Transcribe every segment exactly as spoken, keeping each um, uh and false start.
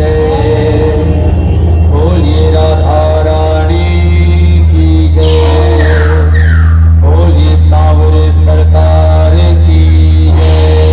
जय। बोलिए राधा रानी की जय। बोलिए सांवरे सरकार की जय।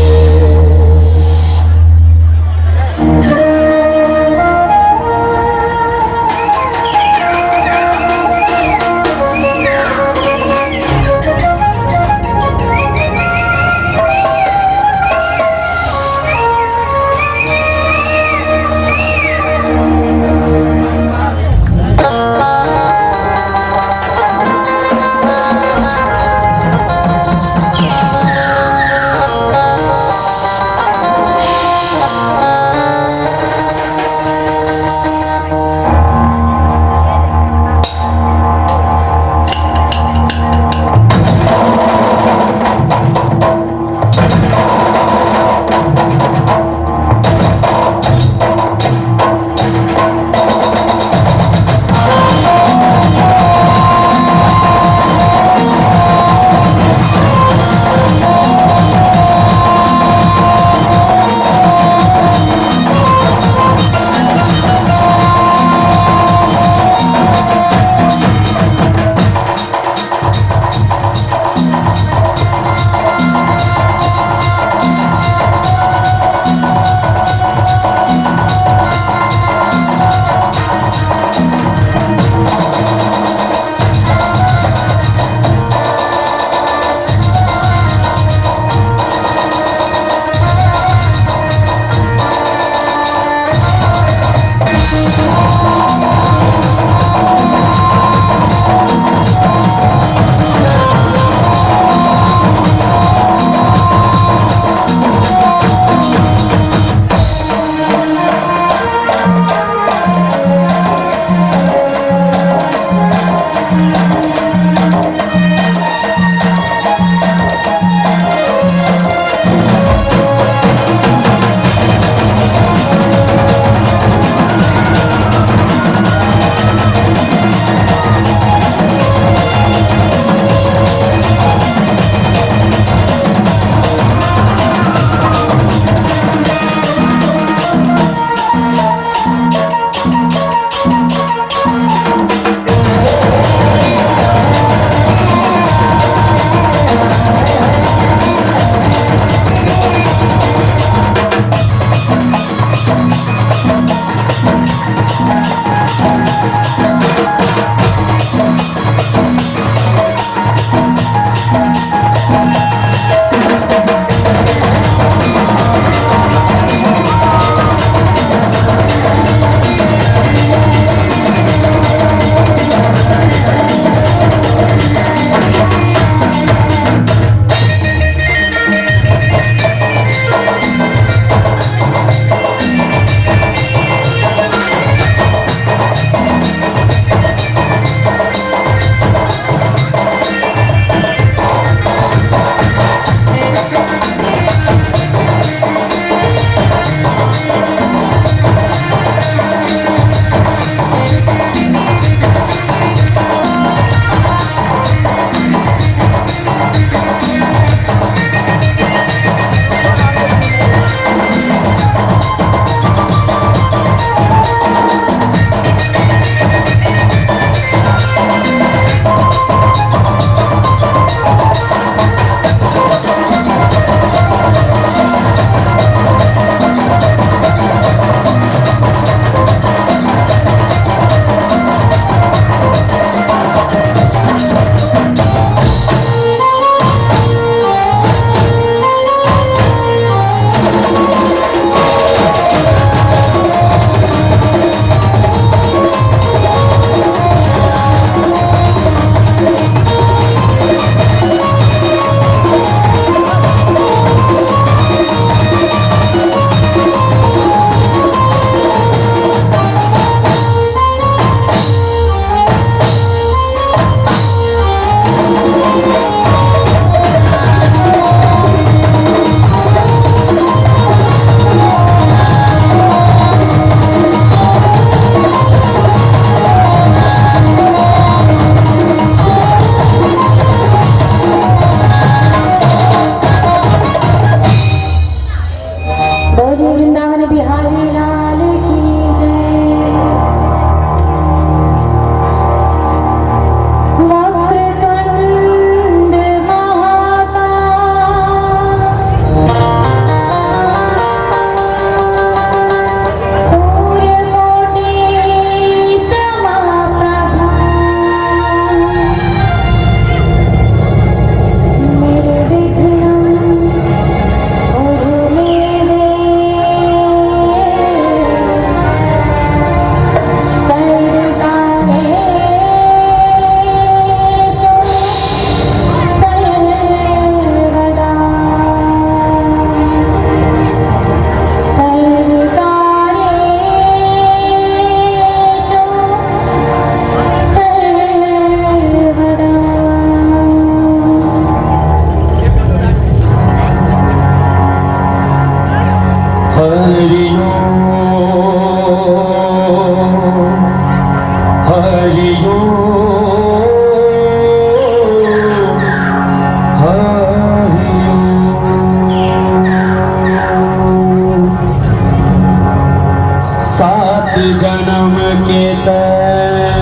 सात जनम के तैं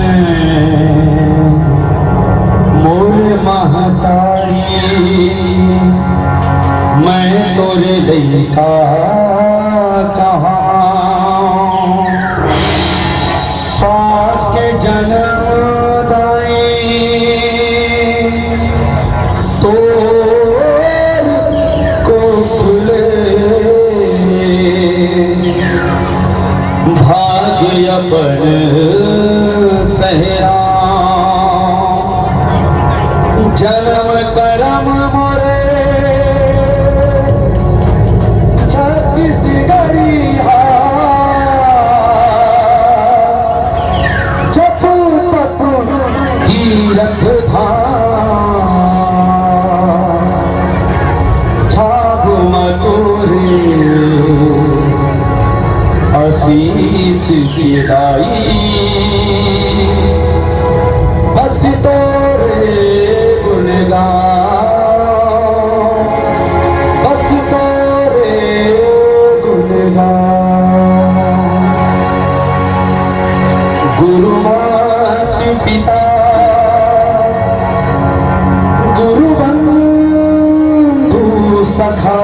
मोर महतारी, मैं तोरे लइका कहांव। पाके जनम दाई तोर कोख ले, भाग अपन सहरांव। जनम करम मोरे छत्तीसगढ़िया, जप तप तीरथ धाम। छाप म तोरे आशीष के दाई, बस तोरे गुण गांव, बस तोरे गुण गांव। गुरु मात पिता गुरु बंधु सखा,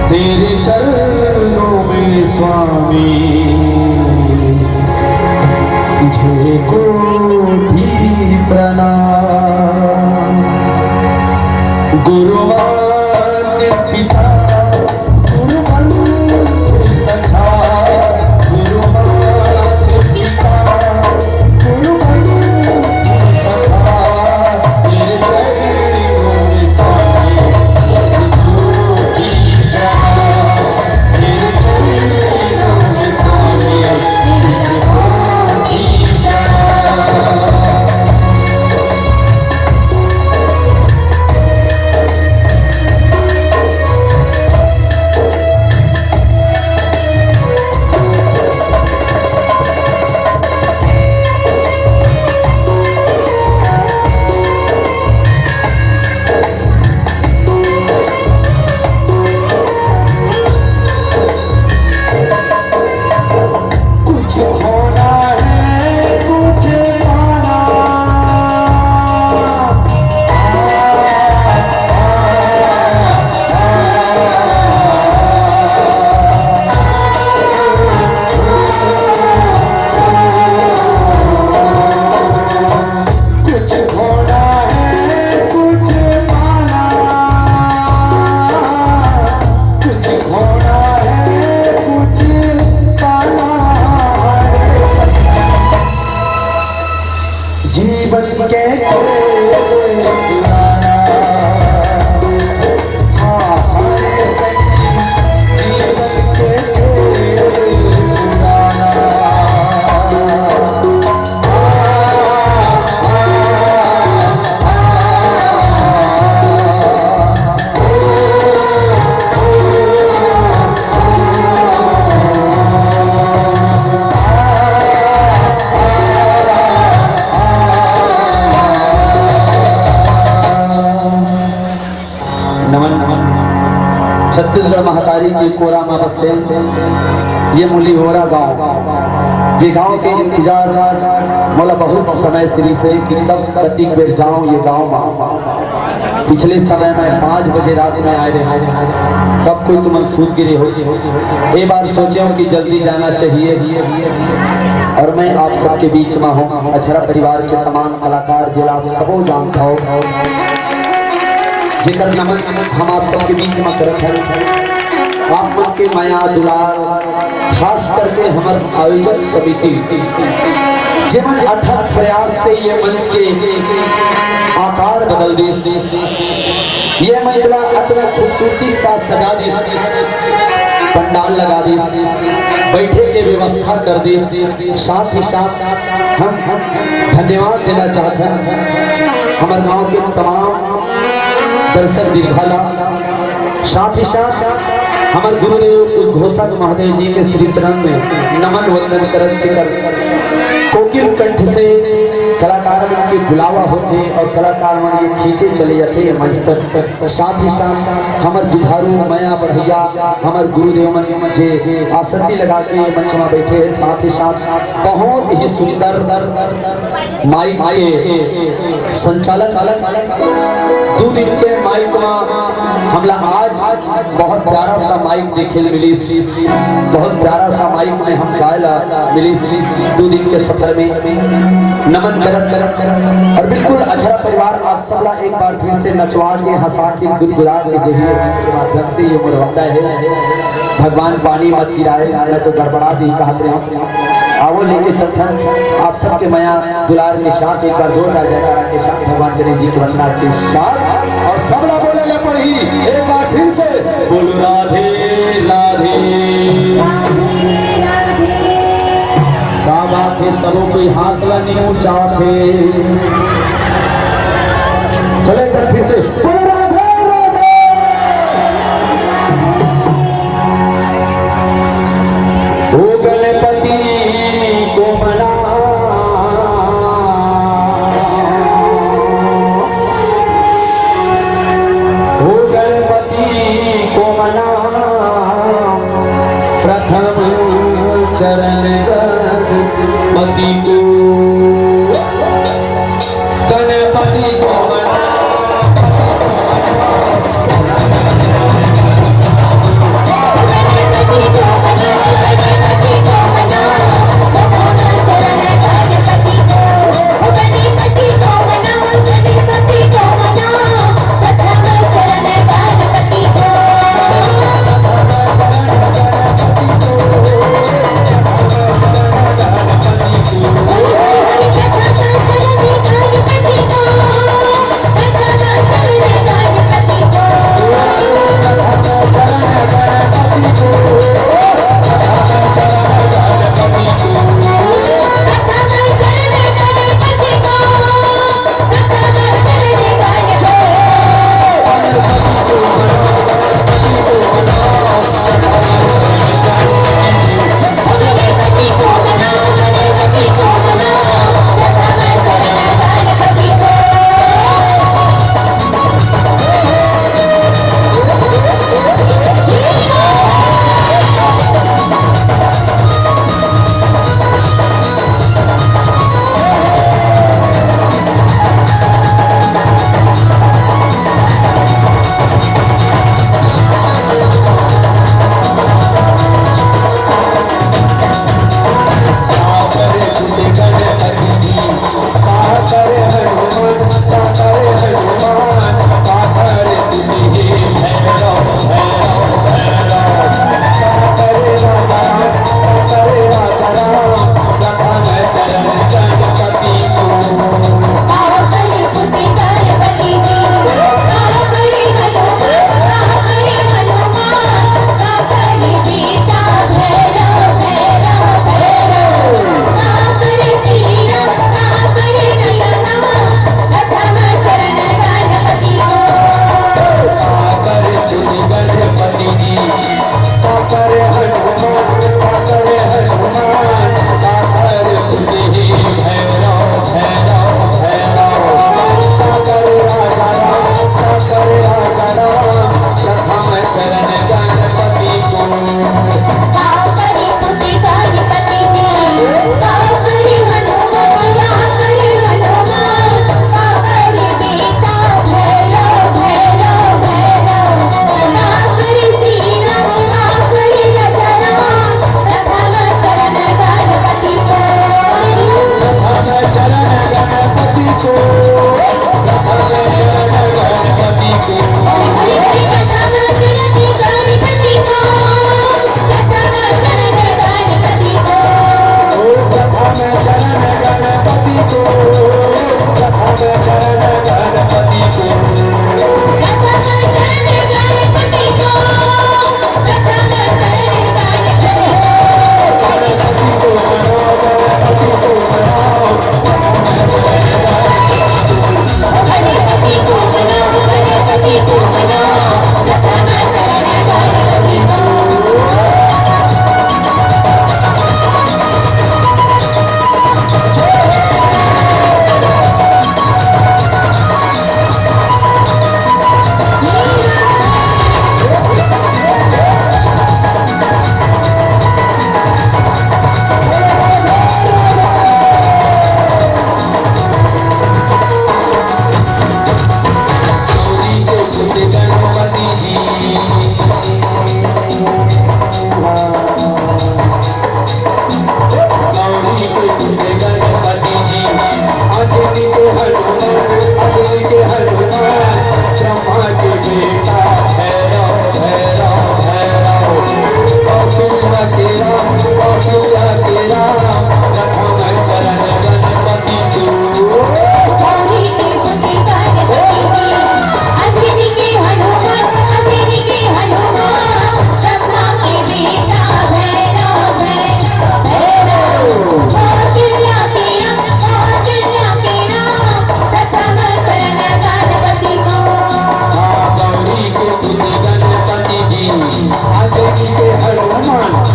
तेरे चरणों में स्वामी तुझे कोटि प्रणाम। गुरु मात पिता गुरु बंधु सखा, गुरु मात पिता गुरु बंधु सखा, तेरे चरणों में स्वामी तुझे कोटि प्रणाम। कुछ खोना है, कुछ पाना। कुछ खोना है, कुछ पाना। कुछ खोना है, कुछ पाना। जीवन के खेल पुराना। हाँ, हाँ, जीवन के खेल पुराना। नमन, नमन। छत्तीसगढ़ महतारी के कोरा म बसे ये मुलिहोरा गांव, जे गांव के इंतजार मोला बहुत समय से रिहिसे कि कब कतिक बेर जांव ये गांव म। पिछले समय में पाँच बजे रात में आए रहे, सब कोई तुमन सूत गिरे हो। ए बार सोचेंव कि जल्दी जाना चाहिए और मैं आप सबके बीच में हूँ। अछरा परिवार के तमाम कलाकार, जेला आप सबो जानत हव, जेकर नमन हम आप सबके बीच में करत हन। आप मन के मया दुलार, खास करके हमर आयोजक समिति, जेमन अथक प्रयास से ये मंच के आकार बदल दिस, ये मंच ला अतना खूबसूरती के साथ सजा दिस, पंडाल लगा दिस, बैठे के व्यवस्था कर दिस। साथ ही साथ हम, हम धन्यवाद देना चाहत हन हमर गांव के तमाम दर्शक दीर्घा ला, साथ ही साथ हमर गुरुदेव उद्घोषक महोदय जी के श्री चरण में नमन वंदन करत, जेकर कोकिल कंठ से कलाकार मन के बुलावा होथे और कलाकार मन ये खींचे चले जाथे ये मंच तक। साथ ही साथ हमर जुझारू मया बढ़ैया, हमर गुरुदेव मन जे आसंदी लगा के ये मंच में बैठे हैं, साथ ही साथ बहुत ही सुंदर माइक के संचालन, दू दिन के माइक में हमला आज बहुत प्यारा सा माइक देखे ल मिलिस, बहुत प्यारा सा माइक में हम गाए ला मिलिस दू दिन के सफर में। नमन करत करत करत और बिल्कुल अछरा परिवार, आप सबला एक बार फिर से नचवा के, हंसा के, गुदगुदा के जहिए मंच के माध्यम से ये मोर वादा है, भगवान पानी मत गिराए, मैं तो गड़बड़ा दी कहत रहे हूँ। आवो लेके चलथन आप सबके मया दुलार के साथ एक बार जोरदार जयकारा के साथ भगवान गणेश जी के वंदना के साथ और सबला बोले ले पड़ही एक बार फिर से, बोलो राधे राधे। का बात है, सबो कोई हाथ ला नहीं ऊंचा थे। चले एक बार फिर से, बोलो राधे राधे। ओ गणपति को मना, ओ गणपति को मना, प्रथम चरण गणपति को। गणपति को मना।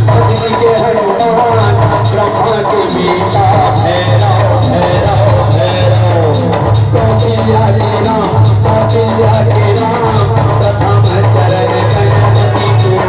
भजनी के हनुमान, ब्रह्मा के बेटा, भैरव, भैरव, भैरव। कौशल्या के राम, कौशल्या के राम, प्रथम चरण गणपति के।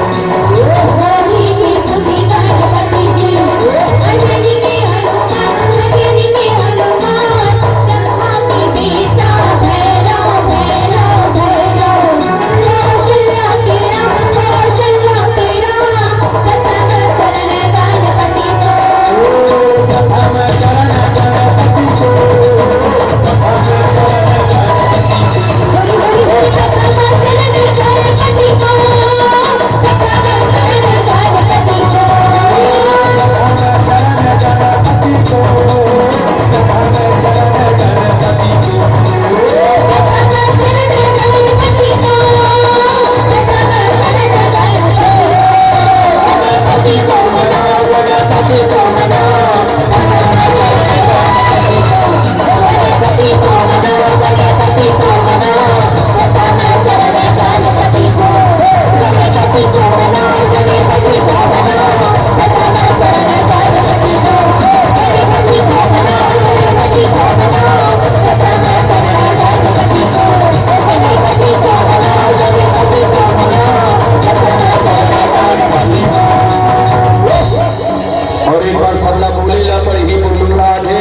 और एक बार सबला बोले ला पड़ही, बोलो राधे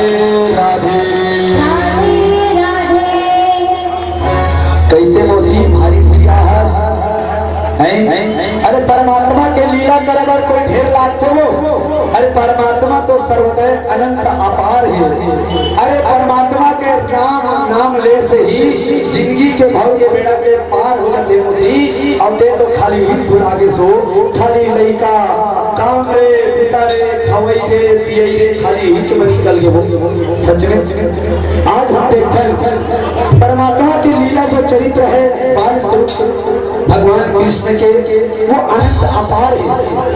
राधे। राधे राधे। कैसे मौसी भारी प्रिया हस? हैं? अरे परमात्मा के लीला करे बर कोई ढेर लागथे वो? अरे परमात्मा तो सर्वदय अनंत अपार है। अरे परमात्मा के राम नाम ले से ही जिंदगी के भव के बेड़ा के पार हो जाथे मौसी। अउ ते तो खाली ही भुला गे सो, खाली लइका, काम रे, पिता रे, खवई रे, पियई रे, खाली हिच में निकल गे हो। सच में आज हम देखथन परमात्मा के लीला जो चरित्र है बाल स्वरूप भगवान कृष्ण के, वो अनंत अपार है।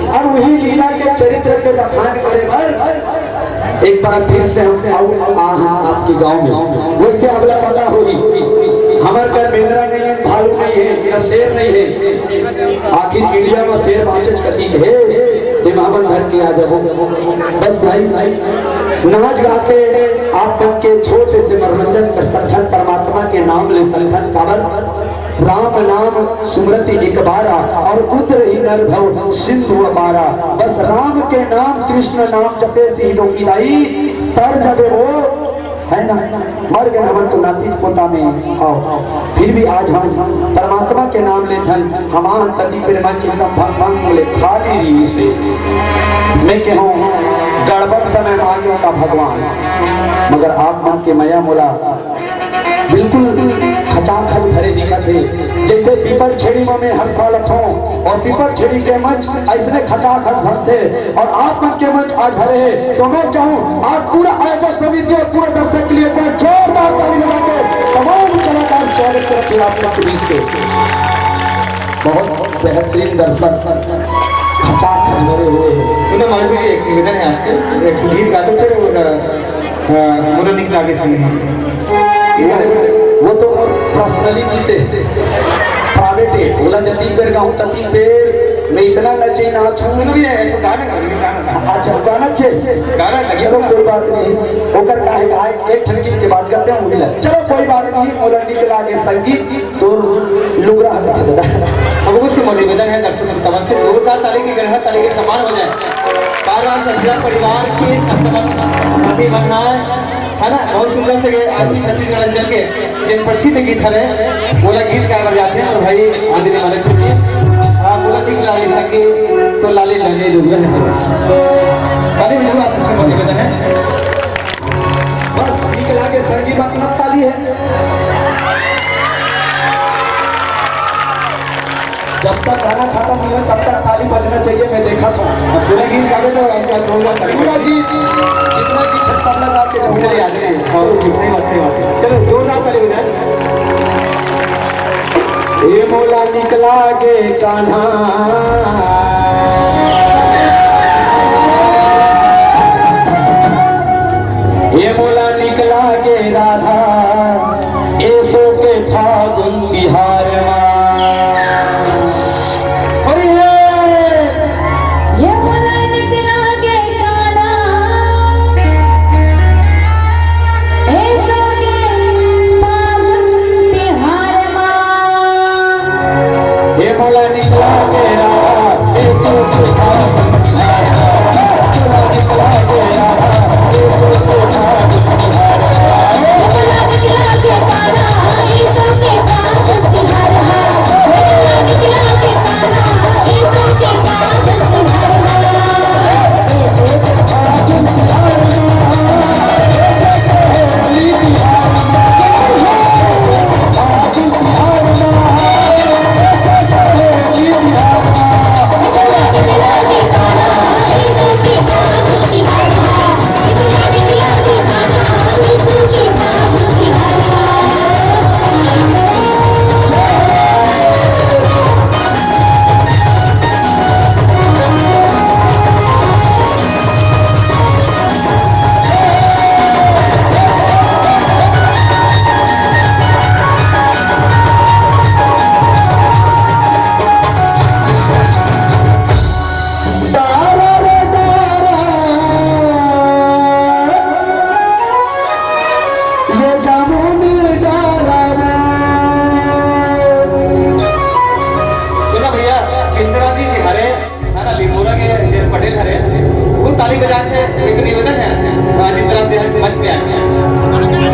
और वही लीला के चरित्र के बखान करे बर एक बार फिर से हम आऊ आहा आपके गांव में। वैसे आपला पता होही, हमर कर बेंदरा नहीं है, भालू नहीं है, या शेर नहीं है। आखिर इंडिया में शेर बाचेच कतिक है, तेमा हमन धर के आ जाबो। बस भाई, नाच गा के आप मन के छोटे से मनोरंजन कर सकथन, परमात्मा के नाम ले सकथन। काबर? राम नाम सुमरति एक बारा, और उतरही नर भव सिंधु अपारा। बस राम के नाम, कृष्ण नाम जपे से ही डोकी दाई तर जबे हो, है ना? मर गए हमन तो नाती पोता में। आओ, फिर भी आज हम परमात्मा के नाम लेथन। हमार तती फिर मन चिंतन भंग भंग बोले खाली रही से। मैं कहूँ गड़बड़ समय मांगे का भगवान, मगर आप मन के मया मोला बिल्कुल खचाखच भरे दिखत हे। जैसे पीपर छेड़ी म मैं हर साल अथों और पीपर छेड़ी के मंच ऐसने खचाखच भसथे और आप मन के मंच आज भरे हे, तो मैं चाहूँ आज पूरा आयोजक समिति और पूरे दर्शक के लिए एक बार जोरदार ताली बजा के तमाम कलाकार स्वागत करते हैं आप सबके बीच से। बहुत बेहतरीन दर्शक खचाखच भरे हुए हैं। सुनो माधुरी जी, एक निवेदन है आपसे, एक गीत गा दो फिर वो, अ, मोला निक लागे संगी। वो तो मोर पर्सनली गीत है, प्राइवेट है। ओला जतिक बेर गाऊं, ततिक बेर मैं इतना नचे नाचूं। सुनो भैया, एक गाना गा, गाना गा। अच्छा, गाना छे? गाना गा। चलो, कोई बात नहीं। ओकर का है, का है, एक ठन गीत के बाद गाते हैं, वही ला। चलो, कोई बात नहीं, मोला निक लागे संगीत। तोर लुगरा हक छे दादा। सबको से निवेदन है, दर्शक श्रोतावन से जोरदार ताली के गड़गड़ा ताली के समान हो जाए। बारह सज्जा परिवार के संतमन साथी बनना है, है ना? बहुत सुंदर से ये आदमी छत्तीसगढ़ अंचल के जिन प्रसिद्ध गीत हरे, बोला गीत गाए बर जाते हैं और भाई आदरणीय मालिक जी, आप बोला निक लागे संगी तो लाली लाली लुगरा है। ताली बजाओ, आप सबसे निवेदन है। बस निक लागे संगी मतलब ताली है। जब तक गाना खत्म नहीं हो तब तक ताली बजना चाहिए। मैं देखा था पूरा गीत गावे तो हमका जोरदार ताली। पूरा गीत, जितना गीत है सब लगा के तो मुझे याद नहीं है। और जितनी बातें बातें, चलो जोरदार ताली बजाए। ए मोला निक लागे कान्हा, ए मोला निक लागे राधा, एसो के फागुन तिहार मा। अरे ये, ये ताली बजाए थे, एक निवेदन है, अ, जितना देर से मंच पे आए।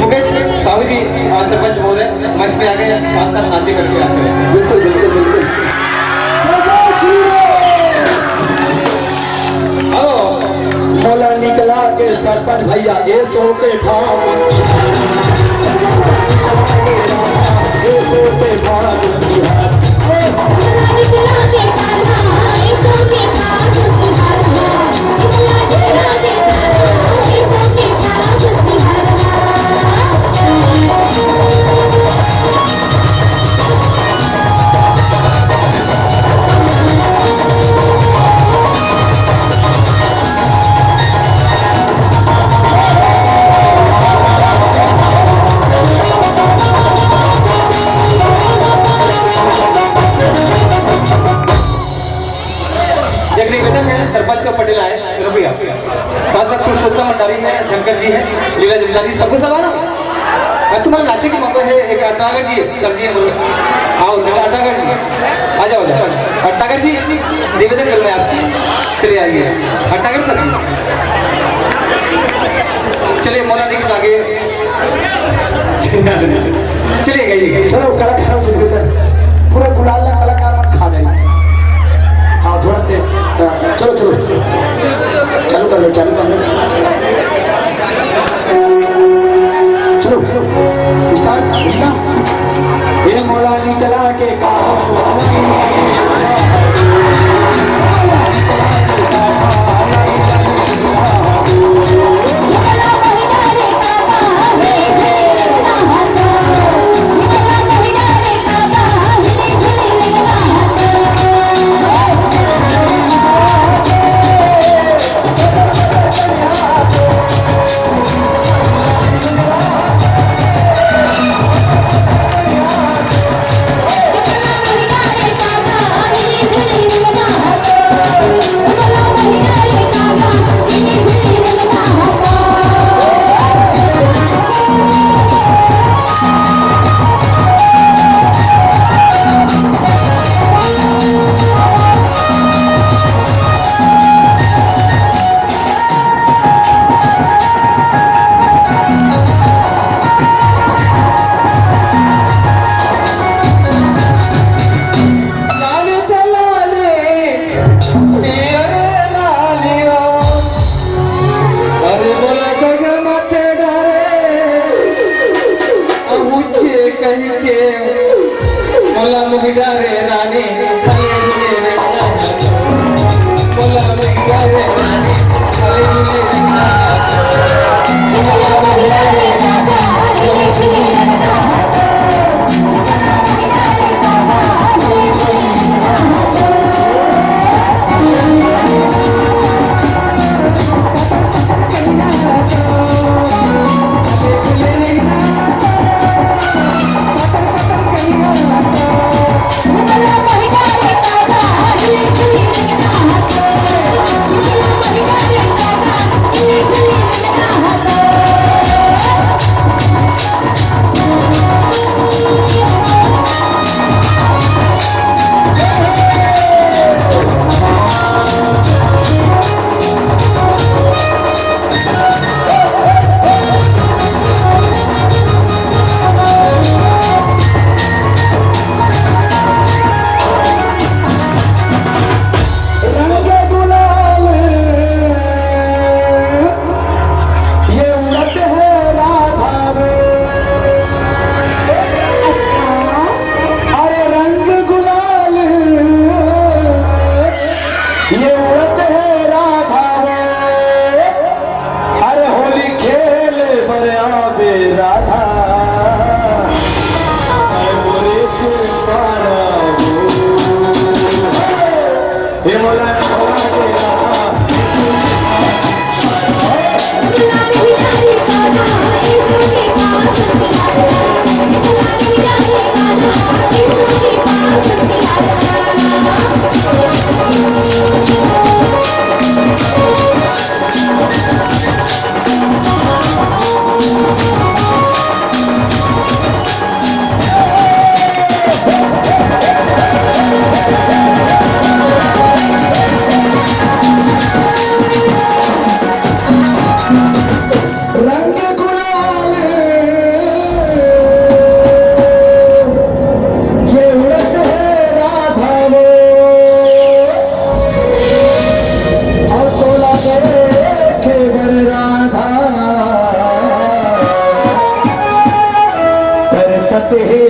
मुकेश साहू जी, अ, सरपंच महोदय, मंच पे आके साथ साथ नाचे करके प्रयास करें। बिल्कुल, बिल्कुल, बिल्कुल। जय जय श्री राम। हेलो। मोला निकला के सरपंच भैया, ये सो के भाव। ये सो के भाव। एक निवेदन है, सरपंच का पटेल आए, रुपया। साथ साथ पुरुषोत्तम भंडारी है, धनकर जी है, लीला जमींदार जी, सबको सब आना। और तुम्हारे नाचे के मौका है, एक अटागर जी है, सर जी है, बोलो। आओ, बेटा अटागर जी, आ जाओ, आ जाओ। अटागर जी, निवेदन कर रहे हैं आपसे, चलिए आइए। अटागर सर जी, चलिए, मौलाना जी के आगे। चलिए, गाइए। चलो, कलाकार से निवेदन, पूरा गुलाल ला कलाकार मत खा जाए। हाँ, थोड़ा से, हाँ, चलो, चलो, चालू कर लो, चालू कर लो। चलो, चलो, स्टार्ट, रीना। ए मोला निकला के का लाली त लाली, पियर लाली ओ। अरे मोला दगा मत डारे, अहुचे कहि के, मोला मोहि डारे रानी, खाली रे रे। मोला मोहि डारे रानी, खाली रे रे। हे